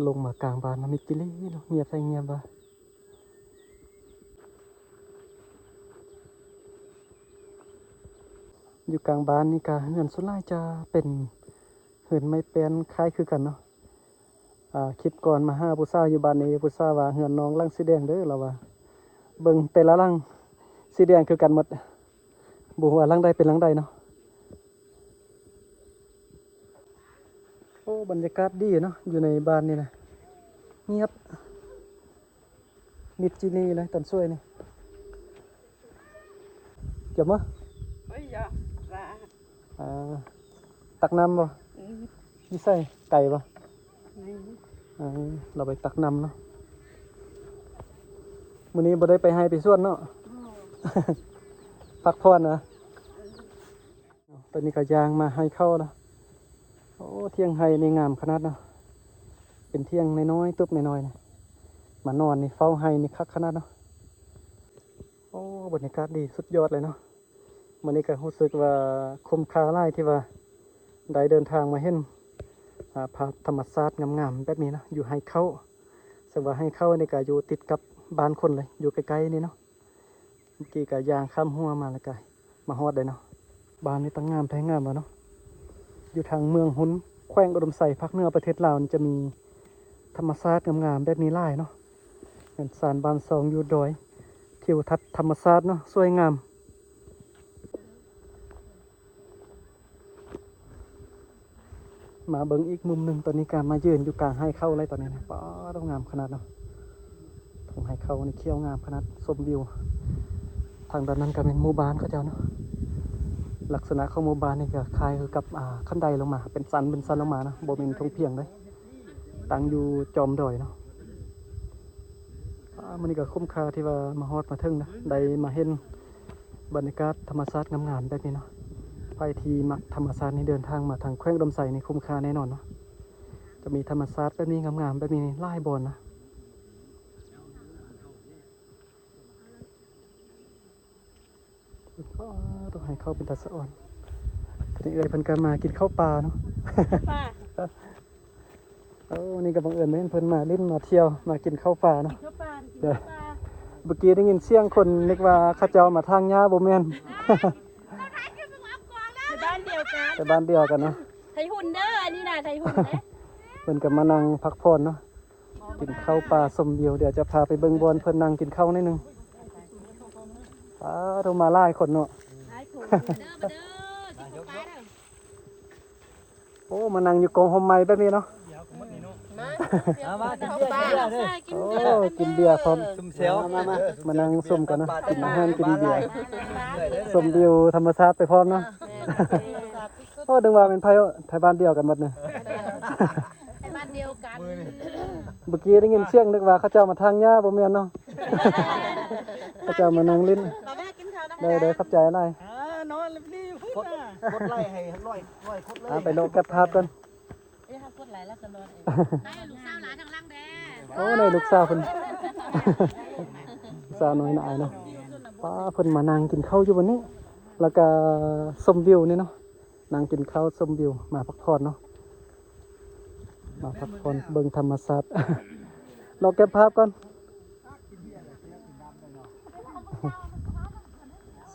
ລົງມາກາງບ້ານ ມິດຈີ່ຫຼີເນາະ ງຽບແທ້ງຽບວ່າ. ຢູ່ກາງບ້ານນີ້ກະເຮືອນສ່ວນຫຼາຍຈະເປັນເຮືອນໄມ້ແປ້ນຄ້າຍຄືກັນເນາະ. ອ່າ ຄລິບກ່ອນມາຫາຜູ້ສາວຢູ່ບ້ານນີ້ ຜູ້ສາວວ່າ ເຮືອນນ້ອງຫຼັງສີແດງເດີ ລາວວ່າ. ເບິ່ງແຕ່ລະຫຼັງສີແດງຄືກັນໝົດ ບໍ່ຮູ້ວ່າຫຼັງໃດເປັນຫຼັງໃດເນາະ. ໂອ້ ບັນຍາກາດດີເນາະ ຢູ່ໃນບ້ານນີ້ນະ ງຽບ ມິດຈີ່ຫຼີເລີຍ ຕອນສວຍນີ້. ຈະມາ ໂອ້ຍ ຢາ ລາ ອ່າ ຕັກນ້ຳບໍ່? ອືມ ຢູ່ໃສ? ໄກບໍ່? ອືມ ເອີ ລາວໄປຕັກນ້ຳເນາະ. ມື້ນີ້ບໍ່ໄດ້ໄປໄຮ່ໄປສວນເນາະ? ອໍ ພັກຜ່ອນນະ. ອືມ ຕອນນີ້ກໍຍ່າງມາໄຮ່ເຂົ້າລະ. ໂອ້ ທ່ຽງໄຮ່ນີ້ງາມຂະໜາດເນາະ. ເປັນທ່ຽງນ້ອຍໆ ຕຸບນ້ອຍໆ ນະ. ມານອນນີ້ເຝົ້າໄຮ່ນີ້ຄັກຂະໜາດເນາະ. ໂອ້ ບັນຍາກາດດີສຸດຍອດເລີຍເນາະ. ມື້ນີ້ກໍຮູ້ສຶກວ່າຄຸ້ມຄ່າຫຼາຍທີ່ວ່າໄດ້ເດີນທາງມາເຫັນ ອ່າ ພາບທຳມະຊາດງາມໆແບບນີ້ເນາະ ຢູ່ໄຮ່ເຂົ້າ. ເຊິ່ງວ່າໄຮ່ເຂົ້ານີ້ກໍຢູ່ຕິດກັບບ້ານຄົນເລີຍ ຢູ່ໃກ້ໆນີ້ເນາະ. ເມື່ອກີ້ກໍຍ່າງຂ້າມຮົ້ວມາ ແລ້ວກໍມາຮອດເລີຍເນາະ. ບ້ານນີ້ຕັ້ງງາມແທ້ງາມວ່າເນາະ. ຢູ່ທາງເມືອງຮຸນ ແຂວງອຸດົມໄຊ ພາກເໜືອປະເທດລາວນີ້ ຈະມີທຳມະຊາດງາມໆແບບນີ້ຫຼາຍເນາະ. ເຮືອນຊານບ້ານຊ່ອງຢູ່ດອຍ ທິວທັດທຳມະຊາດເນາະ ສວຍງາມ. ມາເບິ່ງອີກມຸມໜຶ່ງ. ຕອນນີ້ກໍມາຢືນຢູ່ກາງໄຮ່ເຂົ້າເລີຍຕອນນີ້ນະ. ປາດ ງາມຂະໜາດເນາະ. ທົ່ງໄຮ່ເຂົ້ານີ້ຂຽວງາມຂະໜາດ. ຊົມວິວ ທາງດ້ານນັ້ນກໍແມ່ນໝູ່ບ້ານເຂົາເຈົ້າເນາະ. ລັກສະນະຂອງໝູ່ບ້ານນີ້ກໍຄ້າຍຄືກັບ ອ່າ ຂັ້ນໄດລົງມາ ເປັນຊັ້ນເປັນຊັ້ນລົງມາເນາະ ບໍ່ແມ່ນທົ່ງພຽງເດ້. ຕັ້ງຢູ່ຈອມດອຍເນາະ. ອ່າ ມື້ນີ້ກໍຄຸ້ມຄ່າທີ່ວ່າມາຮອດມາເຖິງນະ ໄດ້ມາເຫັນບັນຍາກາດທຳມະຊາດງາມໆແບບນີ້ເນາະ. ໃຜທີ່ມັກທຳມະຊາດນີ້ ເດີນທາງມາທາງແຂວງອຸດົມໄຊນີ້ຄຸ້ມຄ່າແນ່ນອນເນາະ. ຈະມີທຳມະຊາດແບບນີ້ງາມໆແບບນີ້ຫຼາຍບ່ອນນະ. ອໍ ຕ້ອງໃຫ້ເຂົ້າເປັນຕາສະອອນ. ຕອນນີ້ເອື້ອຍເພິ່ນກໍມາກິນເຂົ້າປ່າເນາະ. ປ່າ ໂອ້ ນີ້ກໍບັງເອີນແມ່ນເພິ່ນມາຫຼິ້ນມາທ່ຽວ ມາກິນເຂົ້າປ່າເນາະ. ກິນເຂົ້າປ່າ ກິນເຂົ້າປ່າ. ເມື່ອກີ້ໄດ້ຍິນສຽງຄົນ ນຶກວ່າເຂົາເຈົ້າມາຖາງຫຍ້າ ບໍ່ແມ່ນ. ໄທບ້ານດຽວກັນ ໄທບ້ານດຽວກັນເນາະ. ໄທຮຸນເດີ ອັນນີ້ນະ ໄທຮຸນເດ້. ເພິ່ນກໍມານັ່ງພັກຜ່ອນເນາະ. ກິນເຂົ້າປ່າຊົມວິວ. ດຽວຈະພາໄປເບິ່ງບ່ອນເພິ່ນນັ່ງກິນເຂົ້າໜ້ອຍໜຶ່ງ. ປາໂທ ມາຫຼາຍຄົນເນາະ. ຫຼາຍຄົນເດີ ມາເດີ ກິນເຂົ້າປ່າເດີ. ໂອ້ ມານັ່ງຢູ່ກົງຮົ່ມໄມ້ແບບນີ້ເນາະ. ມາ ມາກິນເບຍເດີ. ໂອ້ ກິນເບຍພ້ອມ. ຊຸມແຊວ ມາ ມາ ມາ ມານັ່ງຊຸມກັນເນາະ. ກິນອາຫານ ກິນເບຍ ຊົມວິວທຳມະຊາດໄປພ້ອມເນາະ. ໂອ້ ນຶກວ່າແມ່ນໄທ ໄທບ້ານດຽວກັນໝົດນີ້. ໄທບ້ານດຽວກັນ. ເມື່ອກີ້ໄດ້ຍິນສຽງ ນຶກວ່າເຂົາເຈົ້າມາຖາງຫຍ້າ ບໍ່ແມ່ນເນາະ. ເຂົາເຈົ້າມານັ່ງຫຼິ້ນ. ມາແວະກິນເຂົ້ານຳ ໄດ້ໆ ຂອບໃຈຫຼາຍ. ອ່າ ນອນເລັບລີພຸ້ນນະ. ກົດໄລໃຫ້ຮ້ອຍ ຮ້ອຍກົດເລີຍ. ອ່າ ໄປໂລະເກັບພາບກ່ອນ. ເອີ ເຮົາກົດໄລແລ້ວກໍນອນເອງ. ໄດ້ລູກສາວຫຼານທາງຫຼັງແດ່. ໂອ້ ໄດ້ລູກສາວເພິ່ນ ສາວນ້ອຍໜ້າອາຍເນາະ. ປ້າ ເພິ່ນມານັ່ງກິນເຂົ້າຢູ່ບ່ອນນີ້ ແລ້ວກໍຊົມວິວນີ້ເນາະ. ນັ່ງກິນເຂົ້າຊົມວິວ ມາພັກຜ່ອນເນາະ. ມາພັກຜ່ອນເບິ່ງທຳມະຊາດ. ລອເກັບພາບກ່ອນ.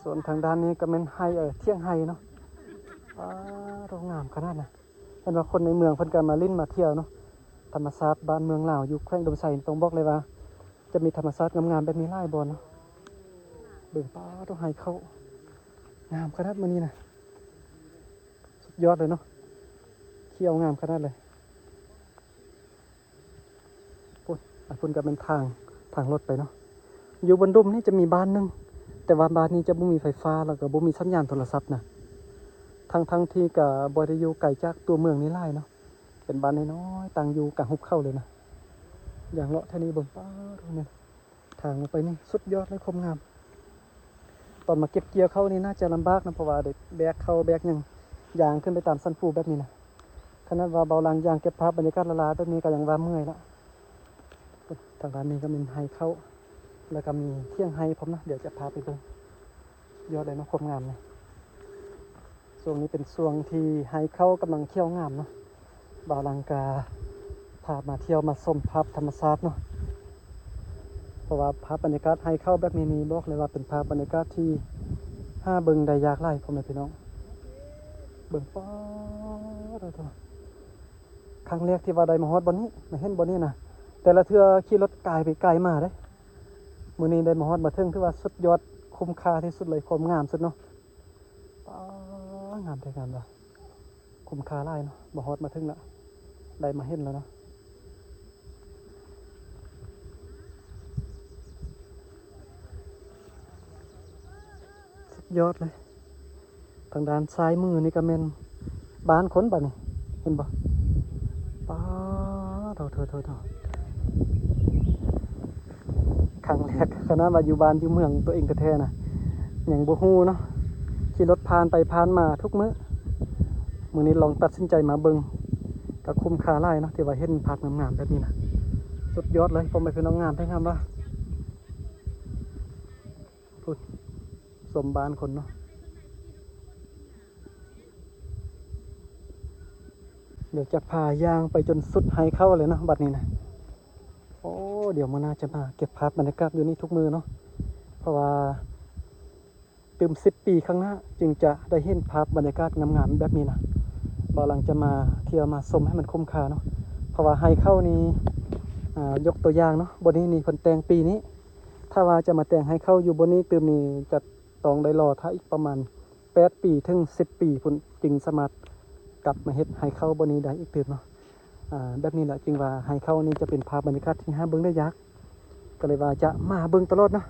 ສ່ວນທາງດ້ານນີ້ກໍແມ່ນໄຮ່ ເອີ ທ່ຽງໄຮ່ເນາະ. ປາໂທ ງາມຂະໜາດນະ. ເຫັນວ່າຄົນໃນເມືອງເພິ່ນກໍມາຫຼິ້ນມາທ່ຽວເນາະ. ທຳມະຊາດບ້ານເມືອງລາວຢູ່ແຂວງອຸດົມໄຊນີ້ ຕ້ອງບອກເລີຍວ່າຈະມີທຳມະຊາດງາມໆແບບນີ້ຫຼາຍບ່ອນເນາະ. ເບິ່ງ ປາໂທ ໄຮ່ເຂົ້າ ງາມຂະໜາດມື້ນີ້ນະ. ສຸດຍອດເລີຍເນາະ. ຂຽວງາມຂະໜາດເລີຍ. ພຸ້ນ ອັນພຸ້ນກໍແມ່ນທາງ ທາງລົດໄປເນາະ. ຢູ່ບົນດຸ່ມນີ້ຈະມີບ້ານໜຶ່ງ ແຕ່ວ່າບ້ານນີ້ຈະບໍ່ມີໄຟຟ້າ ແລ້ວກໍບໍ່ມີສັນຍານໂທລະສັບນະ. ທັງໆທີ່ກໍບໍ່ໄດ້ຢູ່ໄກຈາກຕົວເມືອງນີ້ຫຼາຍເນາະ. ເປັນບ້ານນ້ອຍໆ ຕັ້ງຢູ່ກາງຫຸບເຂົາເລີຍນະ. ຍ່າງເລາະແຖວນີ້ເບິ່ງ ປາໂທ ແມ່ນ ທາງລົງໄປນີ້ສຸດຍອດເລີຍ ຄວາມງາມ. ຕອນມາເກັບກ່ຽວເຂົ້ານີ້ໜ້າຈະລຳບາກນະ ເພາະວ່າໄດ້ແບກເຂົ້າແບກຫຍັງຍ່າງຂຶ້ນໄປຕາມສັນພູແບບນີ້ນະ. ຂະໜາດວ່າເບົາຫຼັງຍ່າງເກັບພາບບັນຍາກາດຫຼ້າໆແບບນີ້ກໍຍັງວ່າເມື່ອຍລະ. ທາງດ້ານນີ້ກໍແມ່ນໄຮ່ເຂົ້າ ແລ້ວກໍມີຖຽງໄຮ່ພ້ອມນະ. ດຽວຈະພາໄປເບິ່ງ. ຍອດເລີຍເນາະ ຄວາມງາມນີ້. ຊ່ວງນີ້ເປັນຊ່ວງທີ່ໄຮ່ເຂົ້າກຳລັງຂຽວງາມເນາະ. ບ່າວຫຼັງກະ ພາມາທ່ຽວມາຊົມພາບທຳມະຊາດເນາະ ເພາະວ່າພາບບັນຍາກາດໄຮ່ເຂົ້າແບບນີ້ນີ້ ບອກເລີຍວ່າເປັນພາບບັນຍາກາດທີ່ຫາເບິ່ງໄດ້ຍາກຫຼາຍ ພໍ່ແມ່ພີ່ນ້ອງ. ເບິ່ງ ປາດໂທ້ ຄັ້ງແລກທີ່ວ່າໄດ້ມາຮອດບ່ອນນີ້ ມາເຫັນບ່ອນນີ້ນະ ແຕ່ລະເທື່ອຂີ່ລົດກາຍໄປກາຍມາເດ້. ມື້ນີ້ໄດ້ມາຮອດມາເຖິງ ຖືວ່າສຸດຍອດ ຄຸ້ມຄ່າທີ່ສຸດເລີຍ ຄວາມງາມສຸດເນາະ. ປາດ ງາມແທ້ງາມວ່າ ຄຸ້ມຄ່າຫຼາຍເນາະ ມາຮອດມາເຖິງລະ ໄດ້ມາເຫັນລະເນາະ. ສຸດຍອດເລີຍ. ທາງດ້ານຊ້າຍມືນີ້ກໍແມ່ນບ້ານຄົນບາດນີ້ ເຫັນບໍ່? ປາດໂທ້ໆໆໆ ຄັ້ງແລກ ຂະໜາດວ່າຢູ່ບ້ານຢູ່ເມືອງຕົວເອງແທ້ໆນະ ຍັງບໍ່ຮູ້ເນາະ ຂີ່ລົດຜ່ານໄປຜ່ານມາທຸກມື້. ມື້ນີ້ລອງຕັດສິນໃຈມາເບິ່ງ ກໍຄຸ້ມຄ່າຫຼາຍເນາະ ທີ່ວ່າເຫັນພາບງາມໆແບບນີ້ນະ. ສຸດຍອດເລີຍ ພໍ່ແມ່ພີ່ນ້ອງ ງາມແທ້ງາມວ່າ. ພຸ້ນ ຊົມບ້ານຄົນເນາະ. ດຽວຈະພາຍ່າງໄປຈົນສຸດໄຮ່ເຂົ້າເລີຍເນາະ ບັດນີ້ນະ. ໂອ້ ດຽວມື້ໜ້າຈະມາເກັບພາບບັນຍາກາດຢູ່ນີ້ທຸກມື້ເນາະ ເພາະວ່າຕື່ມສິບປີຂ້າງໜ້າ ຈຶ່ງຈະໄດ້ເຫັນພາບບັນຍາກາດງາມໆແບບນີ້ນະ. ບ່າວຫຼັງຈະມາທ່ຽວມາຊົມໃຫ້ມັນຄຸ້ມຄ່າເນາະ ເພາະວ່າໄຮ່ເຂົ້ານີ້ ອ່າ ຍົກຕົວຢ່າງເນາະ ບ່ອນນີ້ນີ້ເພິ່ນແຕ່ງປີນີ້ ຖ້າວ່າຈະມາແຕ່ງໄຮ່ເຂົ້າຢູ່ບ່ອນນີ້ຕື່ມນີ້ ຈະຕ້ອງໄດ້ລໍຖ້າອີກປະມານແປດປີເຖິງສິບປີພຸ້ນ ຈຶ່ງສາມາດກັບມາເຮັດໄຮ່ເຂົ້າບ່ອນນີ້ໄດ້ອີກຕື່ມເນາະ. ອ່າ ແບບນີ້ແຫຼະ ຈຶ່ງວ່າໄຮ່ເຂົ້ານີ້ຈະເປັນພາບບັນຍາກາດທີ່ຫາເບິ່ງໄດ້ຍາກ ກໍເລີຍວ່າຈະມາເບິ່ງຕະຫຼອດເນາະ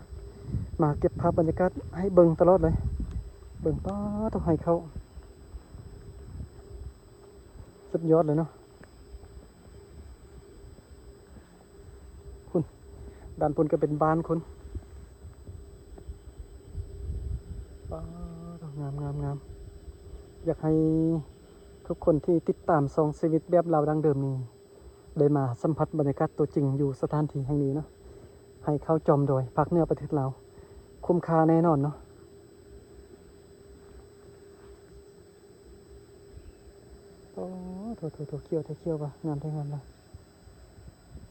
ມາເກັບພາບບັນຍາກາດໃຫ້ເບິ່ງຕະຫຼອດເລີຍ. ເບິ່ງ ປາດໂທ້ ໄຮ່ເຂົ້າ ສຸດຍອດເລີຍເນາະ. ພຸ້ນ ດ້ານພຸ້ນກໍເປັນບ້ານຄົນ. ປາດ ງາມໆໆ ຢາກໃຫ້ທຸກຄົນທີ່ຕິດຕາມຊ່ອງຊີວິດແບບລາວດັ້ງເດີມນີ້ ໄດ້ມາສຳຜັດບັນຍາກາດຕົວຈິງຢູ່ສະຖານທີ່ແຫ່ງນີ້ເນາະ. ໄຮ່ເຂົ້າຈອມດອຍ ພາກເໜືອປະເທດລາວ ຄຸ້ມຄ່າແນ່ນອນເນາະ. ໂອ້ ໂທ້ໆໆ ຂຽວແທ້ຂຽວວ່າ ງາມແທ້ງາມວ່າ.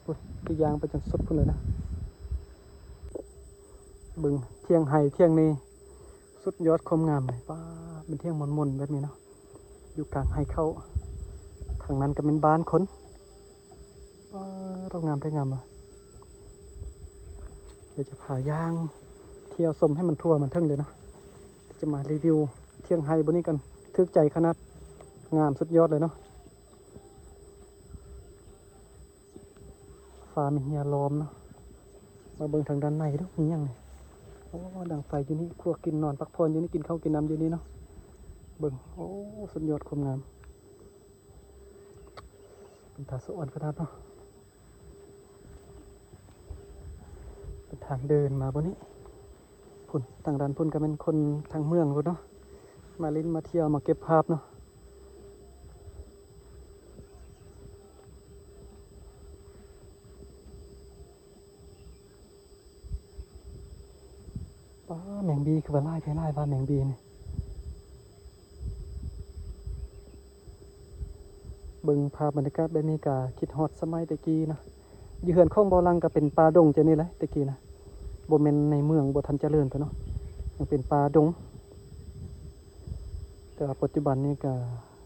ພຸ້ນ ຊິຍ່າງໄປຈົນສຸດພຸ້ນເລີຍນະ. ເບິ່ງທ່ຽງໄຮ່ທ່ຽງນີ້ ສຸດຍອດຄວາມງາມເລີຍ. ປາດ ເປັນທ່ຽງມ່ອນໆແບບນີ້ເນາະ ຢູ່ກາງໄຮ່ເຂົ້າ. ທາງນັ້ນກໍແມ່ນບ້ານຄົນ. ປາດ ງາມແທ້ງາມວ່າ. ດຽວຈະພາຍ່າງທ່ຽວຊົມໃຫ້ມັນທົ່ວມັນເຖິງເລີຍເນາະ. ຈະມາຣີວິວທ່ຽງໄຮ່ບ່ອນນີ້ກັນ ຖືກໃຈຂະໜາດ ງາມສຸດຍອດເລີຍເນາະ. ຟ້າມີເຮຍລ້ອມເນາະ. ມາເບິ່ງທາງດ້ານໃນດູ ມີຫຍັງນີ້. ໂອ້ ດັງໄຟຢູ່ນີ້ ຄົວກິນນອນພັກຜ່ອນຢູ່ນີ້ ກິນເຂົ້າກິນນ້ຳຢູ່ນີ້ເນາະ. ເບິ່ງ ໂອ້ ສຸດຍອດຄວາມງາມ. ເປັນຕາສະອອນຂະໜາດເນາະ. ເປັນທາງເດີນມາບ່ອນນີ້. ພຸ້ນ ທາງດ້ານພຸ້ນກໍແມ່ນຄົນທາງເມືອງພຸ້ນເນາະ ມາຫຼິ້ນມາທ່ຽວມາເກັບພາບເນາະ. ປ້າ ແມງບີຄືວ່າຫຼາຍແທ້ຫຼາຍວ່າແມງບີນີ້. ເບິ່ງພາບບັນຍາກາດແບບນີ້ກະຄິດຮອດສະໄໝແຕ່ກີ້ນະ. ຢູ່ເຮືອນຂອງບ່າວຫຼັງກະເປັນປ່າດົງຈັ່ງນີ້ແຫຼະແຕ່ກີ້ນະ. ບໍ່ແມ່ນໃນເມືອງ ບໍ່ທັນຈະເລີນໄປເນາະ ຍັງເປັນປ່າດົງ. ແຕ່ວ່າປັດຈຸບັນນີ້ກະ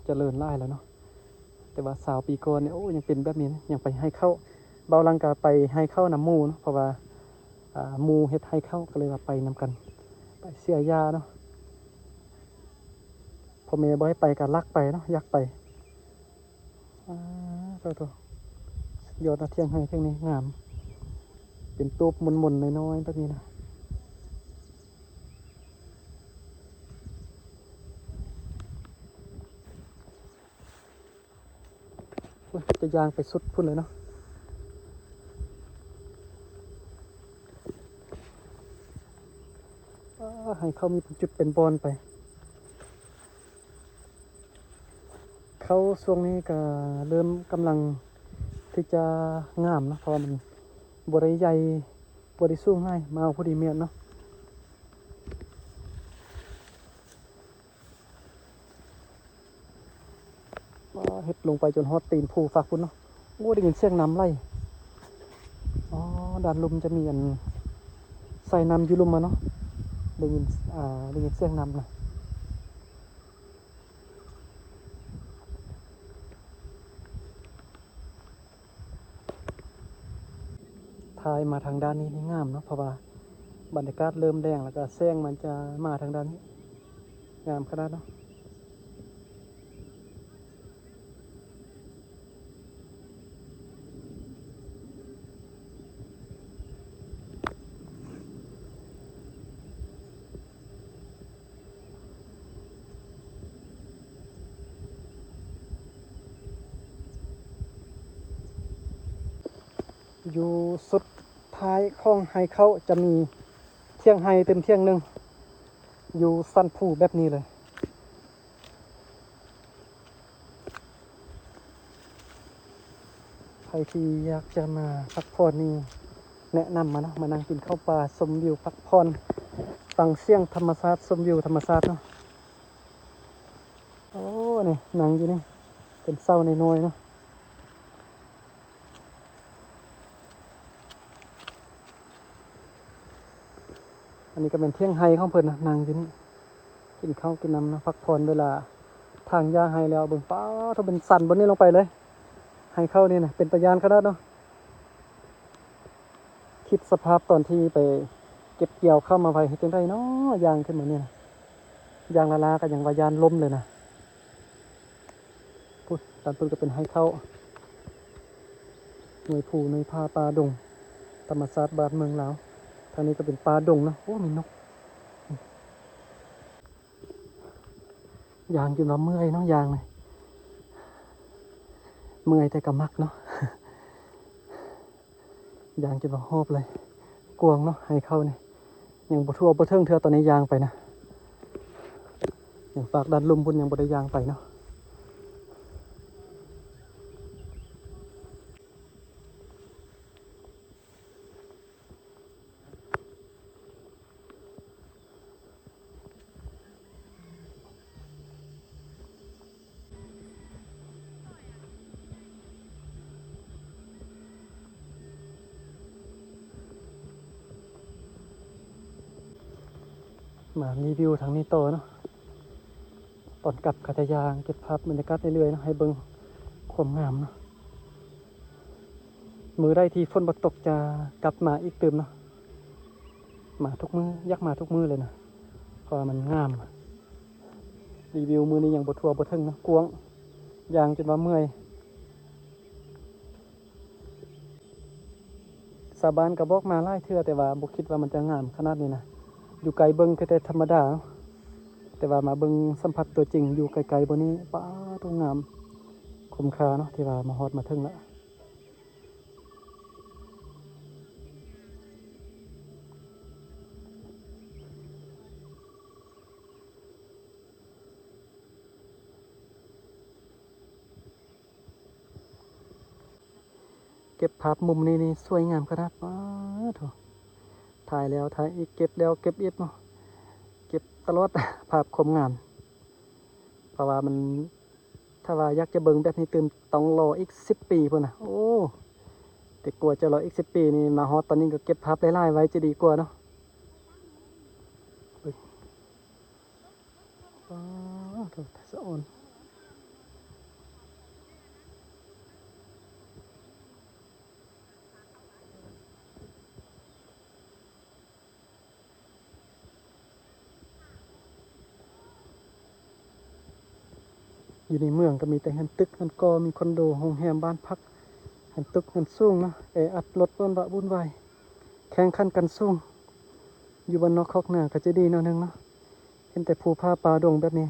ຈະເລີນຫຼາຍແລ້ວເນາະ. ແຕ່ວ່າຊາວປີກ່ອນນີ້ ໂອ້ ຍັງເປັນແບບນີ້ນະ ຍັງໄປໄຮ່ເຂົ້າ. ບ່າວຫຼັງກະໄປໄຮ່ເຂົ້ານຳໝູ່ເນາະ ເພາະວ່າ ອ່າ ໝູ່ເຮັດໄຮ່ເຂົ້າ ກໍເລີຍວ່າໄປນຳກັນ ໄປເສຍຫຍ້າເນາະ. ພໍ່ແມ່ບໍ່ໃຫ້ໄປກໍລັກໄປເນາະ ຢາກໄປ. ອາ ໂທ້ໆ ສຸດຍອດນະ ທ່ຽງໄຮ່ທ່ຽງນີ້ງາມ ເປັນຕູບມົນໆນ້ອຍໆແບບນີ້ນະ. ໂອ້ຍ ຈະຍ່າງໄປສຸດພຸ້ນເລີຍເນາະ. ອາ ໃຫ້ເຂົາມີເປັນຈຸດເປັນບ່ອນໄປ. ເຂົ້າຊ່ວງນີ້ກະເລີ່ມກຳລັງທີ່ຈະງາມເນາະ ເພາະວ່າມັນບໍ່ໄດ້ໃຫຍ່ ບໍ່ໄດ້ສູງຫຼາຍ ມາເອົາພໍດີແມ່ນເນາະ. ປາ ເຮັດລົງໄປຈົນຮອດຕີນພູຟາກພຸ້ນເນາະ. ໂອ້ ໄດ້ຍິນສຽງນ້ຳໄຫຼ. ອໍ ດ້ານລຸ່ມຈະມີອັນ ສາຍນ້ຳຢູ່ລຸ່ມມາເນາະ. ໄດ້ຍິນ ອ່າ ໄດ້ຍິນສຽງນ້ຳນະ. ຖ່າຍມາທາງດ້ານນີ້ນີ້ງາມເນາະ ເພາະວ່າບັນຍາກາດເລີ່ມແລງ ແລ້ວກະແສງມັນຈະມາທາງດ້ານນີ້ ງາມຂະໜາດເນາະ. ຢູ່ສຸດທ້າຍຂອງໄຮ່ເຂົ້າຈະມີຖຽງໄຮ່ເຕັມຖຽງໜຶ່ງ ຢູ່ສັນພູແບບນີ້ເລີຍ. ໃຜທີ່ຢາກຈະມາພັກຜ່ອນນີ້ ແນະນຳມາເນາະ ມານັ່ງກິນເຂົ້າປ່າ ຊົມວິວ ພັກຜ່ອນ ຟັງສຽງທຳມະຊາດ ຊົມວິວທຳມະຊາດເນາະ. ໂອ້ ນີ້ນັ່ງຢູ່ນີ້ ເປັນເສົານ້ອຍໆເນາະ. ອັນນີ້ກໍແມ່ນຖຽງໄຮ່ຂອງເພິ່ນນະ ນັ່ງຢູ່ນີ້ ກິນເຂົ້າກິນນ້ຳນະ ພັກຜ່ອນເວລາຖາງຫຍ້າໄຮ່ແລ້ວ. ເບິ່ງ ປ້າໂທ້ ເປັນສັນບ່ອນນີ້ລົງໄປເລີຍ ໄຮ່ເຂົ້ານີ້ນະ ເປັນຕາຢ້ານຂະໜາດເນາະ. ຄິດສະພາບຕອນທີ່ໄປເກັບກ່ຽວເຂົ້າມາໄວ້ ເຮັດຈັ່ງໃດເນາະ ຍ່າງຂຶ້ນມານີ້ນະ ຍ່າງລ້າໆ ກໍຍັງວ່າຢ້ານລົ້ມເລີຍນະ. ພຸ້ນ ດ້ານພຸ້ນກໍເປັນໄຮ່ເຂົ້າ ໜ່ວຍພູໜ່ວຍຜາປ່າດົງ ທຳມະຊາດບ້ານເມືອງລາວ. ທາງນີ້ກໍເປັນປ່າດົງເນາະ. ໂອ້ ມີນົກ ຍ່າງຈົນວ່າເມື່ອຍເນາະ ຍ່າງນີ້ ເມື່ອຍແຕ່ກໍມັກເນາະ. ຍ່າງຈົນວ່າຫອບເລີຍ ກວ້າງເນາະ ໄຮ່ເຂົ້ານີ້ ຍັງບໍ່ທົ່ວບໍ່ເຖິງເທື່ອ ຕອນນີ້ຍ່າງໄປນະ ຍັງປາກດ້ານລຸ່ມພຸ້ນ ຍັງບໍ່ໄດ້ຍ່າງໄປເນາະ. ມາຣີວິວທາງນີ້ຕໍ່ເນາະ. ຕອນກັບກໍຈະຍ່າງເກັບພາບບັນຍາກາດເລື້ອຍໆເນາະ ໃຫ້ເບິ່ງຄວາມງາມເນາະ. ມື້ໃດທີ່ຝົນບໍ່ຕົກຈະກັບມາອີກຕື່ມເນາະ. ມາທຸກມື້ ຢາກມາທຸກມື້ເລີຍນະ ເພາະວ່າມັນງາມ. ຣີວິວມື້ນີ້ຍັງບໍ່ທົ່ວບໍ່ເຖິງເນາະ ກວ້າງ ຍ່າງຈົນວ່າເມື່ອຍ. ຊາວບ້ານກໍບອກມາຫຼາຍເທື່ອ ແຕ່ວ່າບໍ່ຄິດວ່າມັນຈະງາມຂະໜາດນີ້ນະ. ຢູ່ໄກເບິ່ງຄືແຕ່ທຳມະດາເນາະ ແຕ່ວ່າມາເບິ່ງສຳຜັດຕົວຈິງຢູ່ໃກ້ໆ ບ່ອນນີ້ ປາດໂທ້ ງາມ ຄຸ້ມຄ່າເນາະ ທີ່ວ່າມາຮອດມາເຖິງລະ. ເກັບພາບມຸມນີ້ນີ້ສວຍງາມຂະໜາດ. ປາດໂທ້ ຖ່າຍແລ້ວຖ່າຍອີກ ເກັບແລ້ວເກັບອີກເນາະ ເກັບຕະຫຼອດ ພາບຄວາມງາມ. ເພາະວ່າມັນ ຖ້າວ່າຢາກຈະເບິ່ງແບບນີ້ຕື່ມ ຕ້ອງລໍອີກສິບປີພຸ້ນນະ. ໂອ້ ແຕ່ກວ່າຈະລໍອີກສິບປີນີ້ ມາຮອດຕອນນີ້ກໍເກັບພາບຫຼາຍໆໄວ້ຈະດີກວ່າເນາະ. ເບິ່ງ ປາດໂທ້ ສະອອນ. ຢູ່ໃນເມືອງກໍມີແຕ່ເຮືອນຕຶກເຮືອນກໍ່ ມີຄອນໂດ ໂຮງແຮມ ບ້ານພັກ ເຮືອນຕຶກເຮືອນສູງເນາະ. ແອອັດ ລົດວຸ້ນວະວຸ້ນວາຍ ແຂ່ງຂັນກັນສູງ. ຢູ່ບ້ານນອກຄອກນາກໍຈະດີໜ້ອຍໜຶ່ງເນາະ ເຫັນແຕ່ພູຜາປ່າດົງແບບນີ້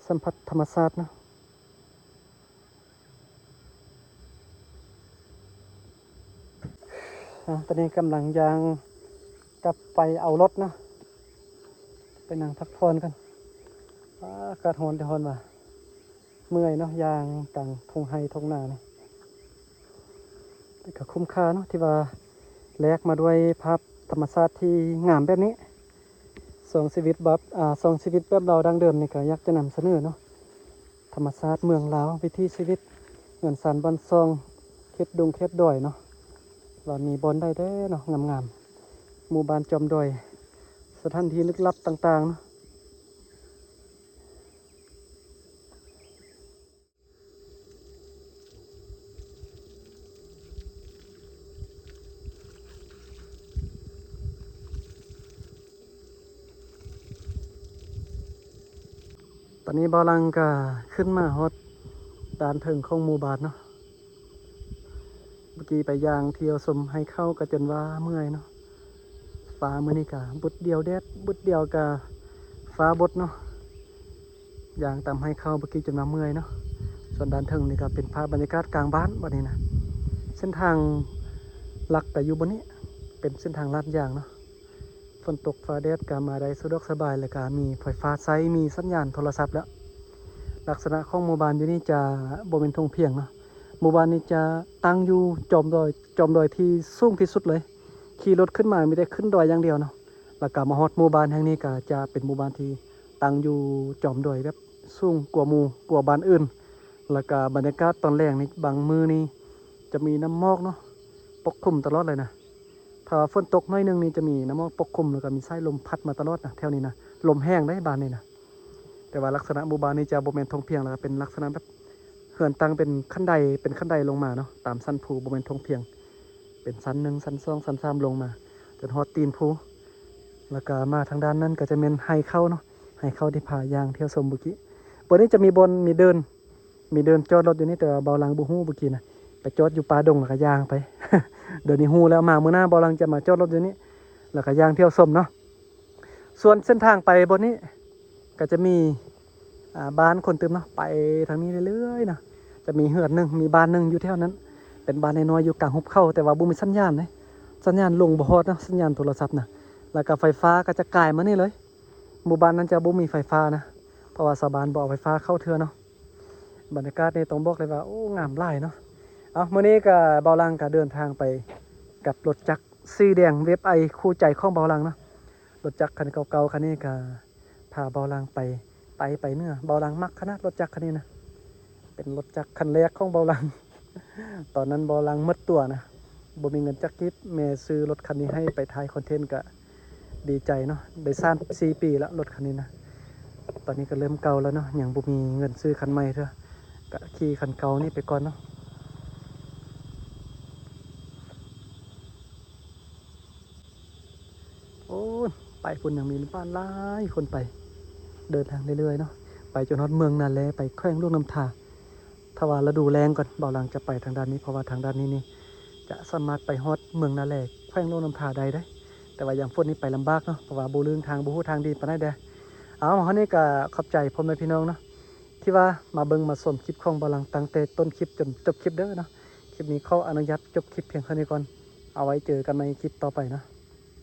ສຳຜັດທຳມະຊາດເນາະ. ອາ ຕອນນີ້ກຳລັງຍ່າງກັບໄປເອົາລົດເນາະ ໄປນັ່ງພັກຜ່ອນກ່ອນ. ອາ ອາກາດຮ້ອນແຕ່ຮ້ອນວ່າ ເມື່ອຍເນາະ ຍ່າງກາງທົ່ງໄຮ່ທົ່ງນານີ້. ແຕ່ກໍຄຸ້ມຄ່າເນາະ ທີ່ວ່າແລກມາດ້ວຍພາບທຳມະຊາດທີ່ງາມແບບນີ້. ຊ່ອງຊີວິດແບບ ອາ ຊ່ອງຊີວິດແບບລາວດັ້ງເດີມນີ້ ກໍຢາກຈະນຳສະເໜີເນາະ ທຳມະຊາດເມືອງລາວ ວິຖີຊີວິດ ເຮືອນຊານບ້ານຊ່ອງ ເຂດດົງເຂດດອຍເນາະ ວ່າມີບ່ອນໃດແດ່ເນາະງາມໆ ໝູ່ບ້ານຈອມດອຍ ສະຖານທີ່ລຶກລັບຕ່າງໆເນາະ. ຕອນນີ້ບ່າວຫຼັງກະຂຶ້ນມາຮອດດ້ານເທິງຂອງໝູ່ບ້ານເນາະ. ເມື່ອກີ້ໄປຍ່າງທ່ຽວຊົມໄຮ່ເຂົ້າກະຈົນວ່າເມື່ອຍເນາະ. ຟ້າມື້ນີ້ກະບຸດດຽວແດດ ບຸດດຽວກະຟ້າບົດເນາະ. ຍ່າງຕາມໄຮ່ເຂົ້າເມື່ອກີ້ຈົນວ່າເມື່ອຍເນາະ. ສ່ວນດ້ານເທິງນີ້ກະເປັນພາບບັນຍາກາດກາງບ້ານບັດນີ້ນະ. ເສັ້ນທາງຫຼັກກະຢູ່ບ່ອນນີ້ ເປັນເສັ້ນທາງລາດຢາງເນາະ. ຝົນຕົກຟ້າແດດກະມາໄດ້ສະດວກສະບາຍ ແລ້ວກະມີໄຟຟ້າໃຊ້ ມີສັນຍານໂທລະສັບແລ້ວ. ລັກສະນະຂອງໝູ່ບ້ານຢູ່ນີ້ຈະບໍ່ແມ່ນທົ່ງພຽງເນາະ. ໝູ່ບ້ານນີ້ຈະຕັ້ງຢູ່ຈອມດອຍ ຈອມດອຍທີ່ສູງທີ່ສຸດເລີຍ. ຂີ່ລົດຂຶ້ນມາມີແຕ່ຂຶ້ນດອຍຢ່າງດຽວເນາະ. ແລ້ວກະມາຮອດໝູ່ບ້ານແຫ່ງນີ້ກະຈະເປັນໝູ່ບ້ານທີ່ຕັ້ງຢູ່ຈອມດອຍແບບສູງກວ່າໝູ່ ກວ່າບ້ານອື່ນ. ແລ້ວກະບັນຍາກາດຕອນແລງນີ້ ບາງມື້ນີ້ຈະມີນ້ຳໝອກເນາະ ປົກຄຸມຕະຫຼອດເລີຍນະ. ຖ້າວ່າຝົນຕົກໜ້ອຍໜຶ່ງນີ້ຈະມີນ້ຳໝອກປົກຄຸມ ແລ້ວກະມີສາຍລົມພັດມາຕະຫຼອດນະ ແຖວນີ້ນະ ລົມແຮງເດ້ບ້ານນີ້ນະ. ແຕ່ວ່າລັກສະນະໝູ່ບ້ານນີ້ຈະບໍ່ແມ່ນທົ່ງພຽງ ແລ້ວກະເປັນລັກສະນະແບບເຮືອນຕັ້ງເປັນຂັ້ນໄດ ເປັນຂັ້ນໄດລົງມາເນາະ ຕາມຊັ້ນພູ ບໍ່ແມ່ນທົ່ງພຽງ ເປັນຊັ້ນໜຶ່ງ ຊັ້ນສອງ ຊັ້ນສາມລົງມາ ຈົນຮອດຕີນພູ. ແລ້ວກະມາທາງດ້ານນັ້ນກະຈະແມ່ນໄຮ່ເຂົ້າເນາະ ໄຮ່ເຂົ້າທີ່ພາຍ່າງທ່ຽວຊົມເມື່ອກີ້. ບ່ອນນີ້ຈະມີບ່ອນ ມີເດີ່ນ ມີເດີ່ນຈອດລົດຢູ່ນີ້ ແຕ່ວ່າບ່າວຫຼັງບໍ່ຮູ້ເມື່ອກີ້ນະ ໄປຈອດຢູ່ປ່າດົງແລ້ວກະຍ່າງໄປ. ດຽວນີ້ຮູ້ແລ້ວ ມາມື້ໜ້າບ່າວຫຼັງຈະມາຈອດລົດຢູ່ນີ້ ແລ້ວກະຍ່າງທ່ຽວຊົມເນາະ. ສ່ວນເສັ້ນທາງໄປບ່ອນນີ້ກະຈະມີ ອ່າ ບ້ານຄົນຕື່ມເນາະ ໄປທາງນີ້ເລື້ອຍໆເນາະ. ຈະມີເຮືອນໜຶ່ງ ມີບ້ານໜຶ່ງຢູ່ແຖວນັ້ນ ເປັນບ້ານນ້ອຍໆຢູ່ກາງຫຸບເຂົາ ແຕ່ວ່າບໍ່ມີສັນຍານເດ້ ສັນຍານລົງບໍ່ຮອດເນາະ ສັນຍານໂທລະສັບນະ. ແລ້ວກະໄຟຟ້າກະຈະກາຍມານີ້ເລີຍ. ໝູ່ບ້ານນັ້ນຈະບໍ່ມີໄຟຟ້ານະ ເພາະວ່າຊາວບ້ານບໍ່ເອົາໄຟຟ້າເຂົ້າເທື່ອເນາະ. ບັນຍາກາດນີ້ຕ້ອງບອກເລີຍວ່າ ໂອ້ ງາມຫຼາຍເນາະ. ເອົາ ມື້ນີ້ກະບ່າວຫຼັງກະເດີນທາງໄປກັບລົດຈັກສີແດງເວັບໄອຄູ່ໃຈຂອງບ່າວຫຼັງເນາະ. ລົດຈັກຄັນເກົ່າໆຄັນນີ້ກະພາບ່າວຫຼັງໄປໃຕ້ໄປເໜືອ. ບ່າວຫຼັງມັກຂະໜາດລົດຈັກຄັນນີ້ນະ ເປັນລົດຈັກຄັນແລກຂອງບ່າວຫຼັງ. ຕອນນັ້ນບ່າວຫຼັງໝົດຕົວນະ ບໍ່ມີເງິນຈັກກີບ ແມ່ຊື້ລົດຄັນນີ້ໃຫ້ໄປຖ່າຍຄອນເທັນ ກະດີໃຈເນາະ. ໄດ້ສາມສີ່ປີລະລົດຄັນນີ້ນະ. ຕອນນີ້ກະເລີ່ມເກົ່າແລ້ວເນາະ ຍັງບໍ່ມີເງິນຊື້ຄັນໃໝ່ເທື່ອ ກະຂີ່ຄັນເກົ່ານີ້ໄປກ່ອນເນາະ. ໂອ້ຍ ໄປພຸ້ນຍັງມີບ້ານຫຼາຍຄົນໄປ ເດີນທາງເລື້ອຍໆເນາະ ໄປຈົນຮອດເມືອງນາແລ ໄປແຂວງຫຼວງນ້ຳທາ. ຖ້າວ່າລະດູແລ້ງກ່ອນ ບ່າວຫຼັງຈະໄປທາງດ້ານນີ້ ເພາະວ່າທາງດ້ານນີ້ນີ້ຈະສາມາດໄປຮອດເມືອງນາແລ ແຂວງຫຼວງນ້ຳທາໄດ້ເດ້. ແຕ່ວ່າຍາມຝົນນີ້ໄປລຳບາກເນາະ ເພາະວ່າບໍ່ເລື່ອງທາງ ບໍ່ຮູ້ທາງດີປານໃດເດ້. ເອົາ ເຮົານີ້ກະຂອບໃຈພໍ່ແມ່ພີ່ນ້ອງເນາະ ທີ່ວ່າມາເບິ່ງມາຊົມຄລິບຂອງບ່າວຫຼັງຕັ້ງແຕ່ຕົ້ນຄລິບຈົນຈົບຄລິບເດີເນາະ. ຄລິບນີ້ຂໍອະນຸຍາດຈົບຄລິບພຽງເທົ່ານີ້ກ່ອນ ເອົາໄວ້ເຈີກັນໃໝ່ຄລິບຕໍ່ໄປເນາະ.